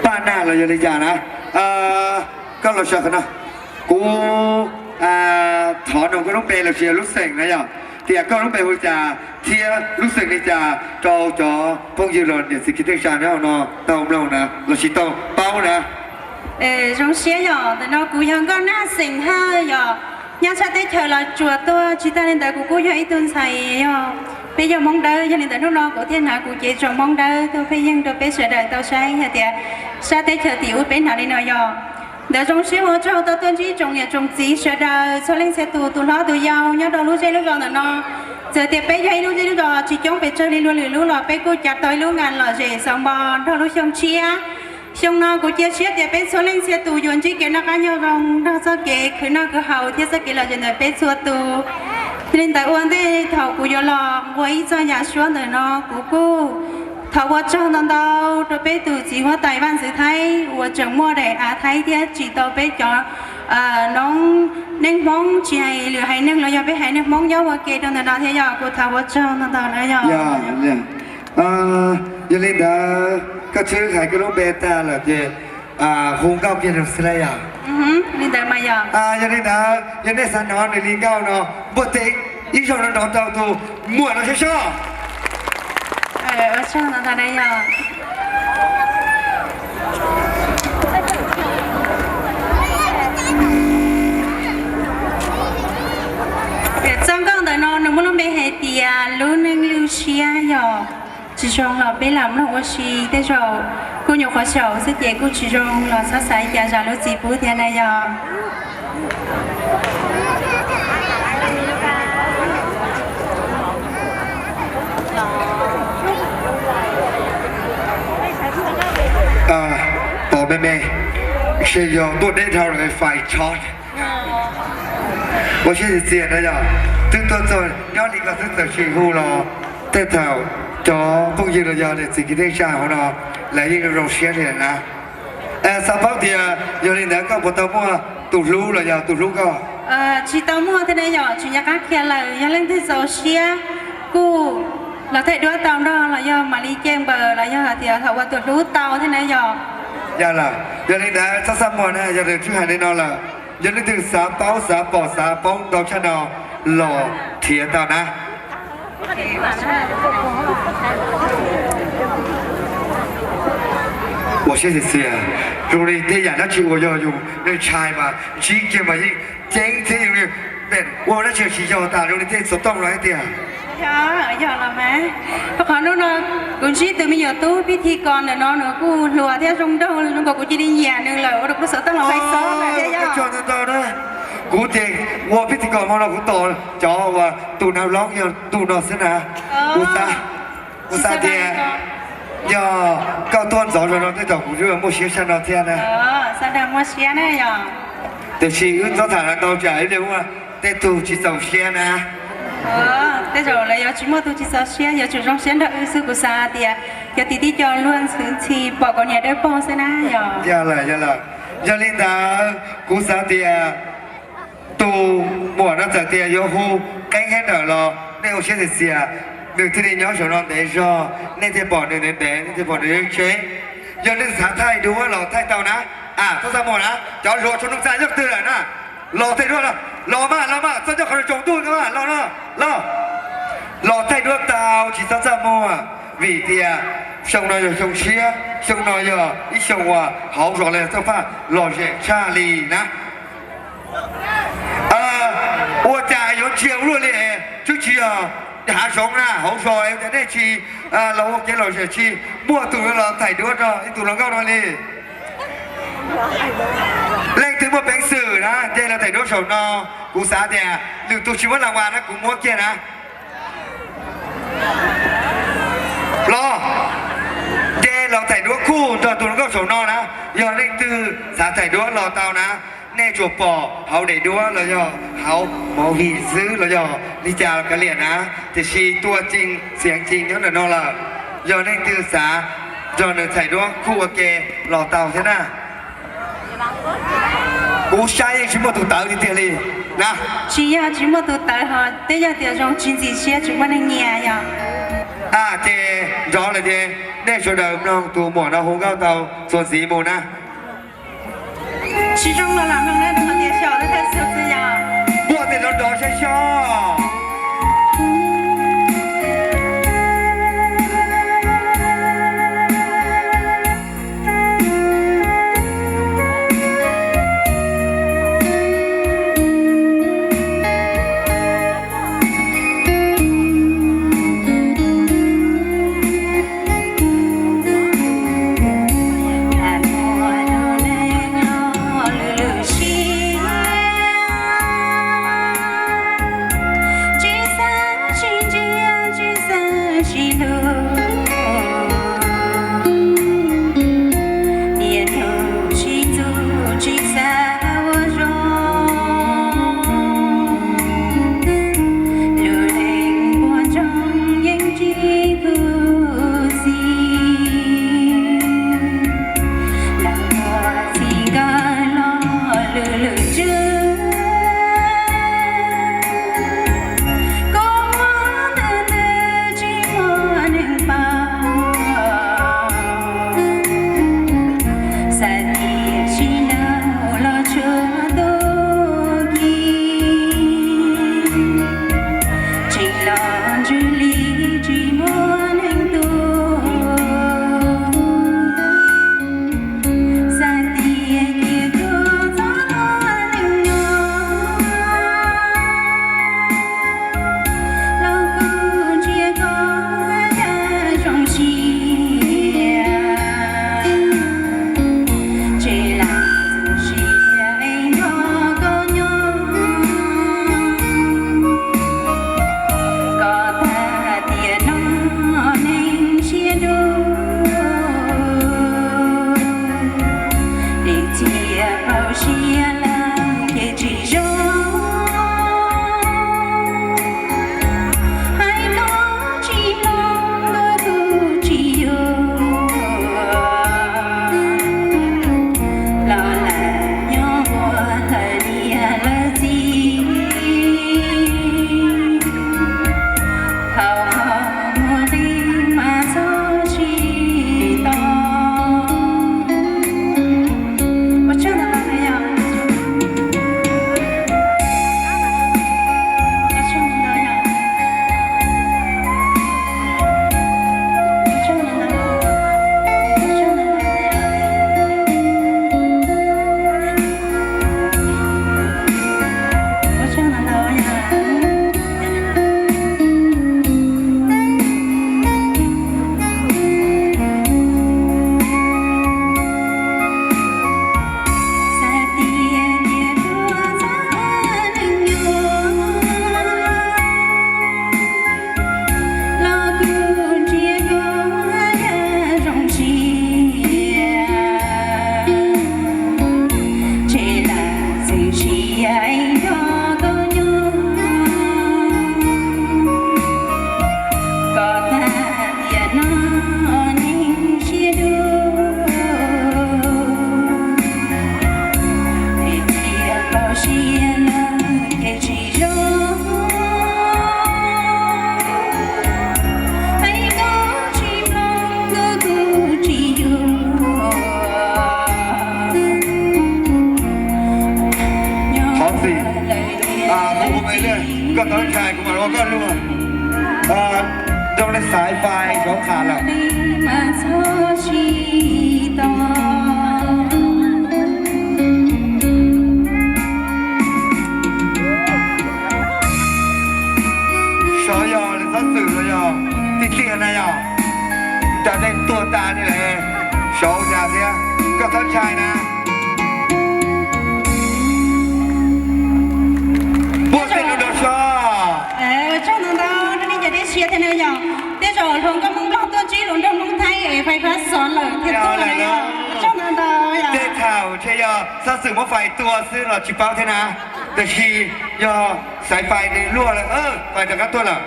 Paj Naj los yog li cas na? Koj los sawv qhov no, kuv thov nug koj lub npe los sis yog lub xeem na yog, tias koj lub npe hu li cas thiab lub xeem li cas rau cov phooj ywg los niam txiv kwv tij neej tsa nyob hauv no tau mloog na los sis tau paub na. Zoo siab yog ntawm no kuv yog Nkauj Naj xeem Hawj yog nyob sab teb chaws Los Tsuas tuaj. Tsis tag li ntawd kuv kuj yog ib tug ntxhais yog peb yog Hmoob Dawb, yog li ntawd hnub no kuv thiaj hnav kuv cev tsom Hmoob Dawb tuaj pheej yeej rau peb sawv daws tau saib hais tias sab teb chaws tim ub peb hnav li no yog. Ntawd zoo siab ua tsaug tau tuaj ntsib tsoom niam tsoom txiv sawv daws txhua leej txhia tus, tus hlob tus yau nyob rau lub zej lub zos ntawm no. Txawm tias peb yog ib lub zej lub zos tsis coob pes tsawg li luag lwm lub los peb kuj cav tau ib lub nkas lom zem xaus npo nrog lub xyoo tshiab. Xyoo no kuv cia siab tias peb txhua leej txhia tus yuav ntsib kev noj qab nyob zoo nrog txoj kev khwv noj khwv haus thiab txoj kev lom zem ntawm peb txhua tus. Yog li ntawd ua ntej thaum kuv yuav los ua ib txoj yam suab ntawm no kuv kuj thov ua tsaug ntau ntau rau peb tus txiv huab tais Vaj Ntxwv Thaib uas tseem muaj daim av Thaib thiab tsim tau peb cov noob neej Hmoob tsis hais lwm haiv neeg los yog peb haiv neeg Hmoob nyob ua ke rau ntawm no thiab yog kuv thov ua tsaug ntau ntau na yog. Yog li ntawd koj twb hais koj lub npe tag lawm ces hu nkauj kiag rau xwb na yog. Li ntawd mas yog. Yog li ntawd yog nej xav hnov nws li nkauj no npuaj teg ib zaug no nrov rau tus muam no seb sob. Txoj nkauj ntawm no nws muaj lub npe hais tias lub neej lwj siab yog tsis zoo los peb lam mloog ua si, tej zaum kuj nyuam qhuav xyaum xwb ces kuj tsis zoo los txhob xav cas zam lub txim pub thiab na yog. Pom me me, ntshe yog tuaj deb dhau lawm fais tshov. Ua siab txias txias na yog, twb tuaj txog nyob li ko xwb txawm tsis hu los tej thaum cov phooj ywg los yog niam txiv kwv tij neej tsa hauv no lawv yeej zoo siab li na. Xav paub tias yog li ntawd koj puas tau muaj tus hlub los yog tus hlub koj? Tsis tau muaj thiab na yog, tsis nco qab kiag lawm. Yog leej twg txaus siab kuj los thaij duab tau nrog los yog mam li ce npaws los yog hais tias thaum ua tus hlub tau thiab na yog. Yog lawm, yog li ntawd txhob txaj muag na, yog nws twb hais li no lawm, yog leej twg xav paub xav pom xav paub ntau tshaj no los nrhiav tau na. Ua siab txias txias, zoo li tej yam dab tsi uas yog yus neeg ntshai mas ntsib kiag mas yeej ceeb thiab, ua dab tsi tsis yog tas zoo li tej xov tooj no hais tias. Yog los mas, rau qhov hnub no kuv ntsib tus me nyuam tub pib thi kos ntawm no nws kuj hluas thiab zoo nraug zoo nkaus kuv cia li nyiam nws lawm ua rau kuv xov tooj los hais xov lawm thiab yog. Kuv ces ua pib thi kos hmo no kuv tos cov uas tus nav vloog yog tus no xwb na. Kuv xav, kuv xav tias yog koj tuaj ntxov zog no tej zaum kuv yuav muaj siab tshaj no thiab na. Tiam sis wb txhob tham ntau tsam ib pliag muaj tej tug tsis txaus siab na. Tej zaum lawv yuav tsis muaj tus tsis txaus siab, yuav tsum zoo siab nrog wb xwb. Kuv xav tias cov tim tij cov luag ntxhw ntxhi pom kaus hniav dawb paug xwb na yog. Yog lawm, yog lawm. Yog li ntawd kuv xav tias tus muam no txawm tias yuav hu qeeb heev lawm los nej ua siab txias txias, nws thiaj li nyob saum no ntev zog, nej thiaj pom nws ntev ntev, nej thiaj pom nws tseeb. Yog nej xav thaij duab los thaij tau na, txhob txaj muag na, cov hluas tshua nuj txaj yog twg lawm na, los thaij duab los, los mas, los mas, txog nyob qhov tsaus ntuj no mas, los no, los, los thaij duab tau tsis txhob txaj muag, vim tias xyoo no yog xyoo tshiab, xyoo no yog ib xyoo uas hauv zos los yog txoj faj lom zem tshaj li na. Ua cas yuav ntsia ua luaj li, twb tsis yog hav zoov na, hauv zos es ua cas nej tsis los ua kev lom zem tsis muaj tus los thaij duab rau ib tug hluas nkauj no li. Leej twg muaj peev xwm na nce los thaij duab saum no, kuv xav tias lwm tus tsis muab las vas na kuv muab kiag na. Los, nce los thaij duab kuj nrog tus hluas nkauj saum no na, yog leej twg xav thaij duab los tau na, nej tsuas pom hauv daim duab los yog hauv movie xwb los yog li cas kav liam na, tiam sis tua ceev xeev ceev nyob ntawm no lawm. Yog leej twg xav nrog nws thaij duab kuj ua ke los tau thiab na. Kuv saib yeej tsis muaj tus tawv tiag tiag li na. Tsis yog tsis muaj tus tawv ho twb yog tias zoo tsis ntxim siab tsis muaj neeg nyiam yog. Ces nrov lawm ces nej sawv daws mloog tus muam no hu nkauj tau txuas ntxiv mus na. Tsis zoo los lam mloog na, rau qhov tias xyaum lawm thiab xyaum txiv yam. Npuaj tej nrov nrov saib xyov. Thov txim, kuv ua me li, koj tau ntshai kuv mam ua koj luag. Zoo li xaiv fais sov qham lawm. Saud yog lawv txhob xwm los yog tij tiag na yog, cas nej tuag tas li lawm, saud cas thiab, koj txhob ntshai na. Npuaj tej nrov nrov saib. Ua tsaug ntau ntau rau nej cov dej siab thiab na yog, tej zaum hluas nkauj Hmoob Nplog tuaj ntsib hluas nraug Hmoob Thaib es fais fab xov lawm thiab tuaj na yog. Ua tsaug ntau ntau. Tej thaum ntshe yog xov xwm muab fais tua xwb los tsis paub thiab na, tiam sis yog xaiv fais nws luag lawm, fais rov qab tuaj lawm.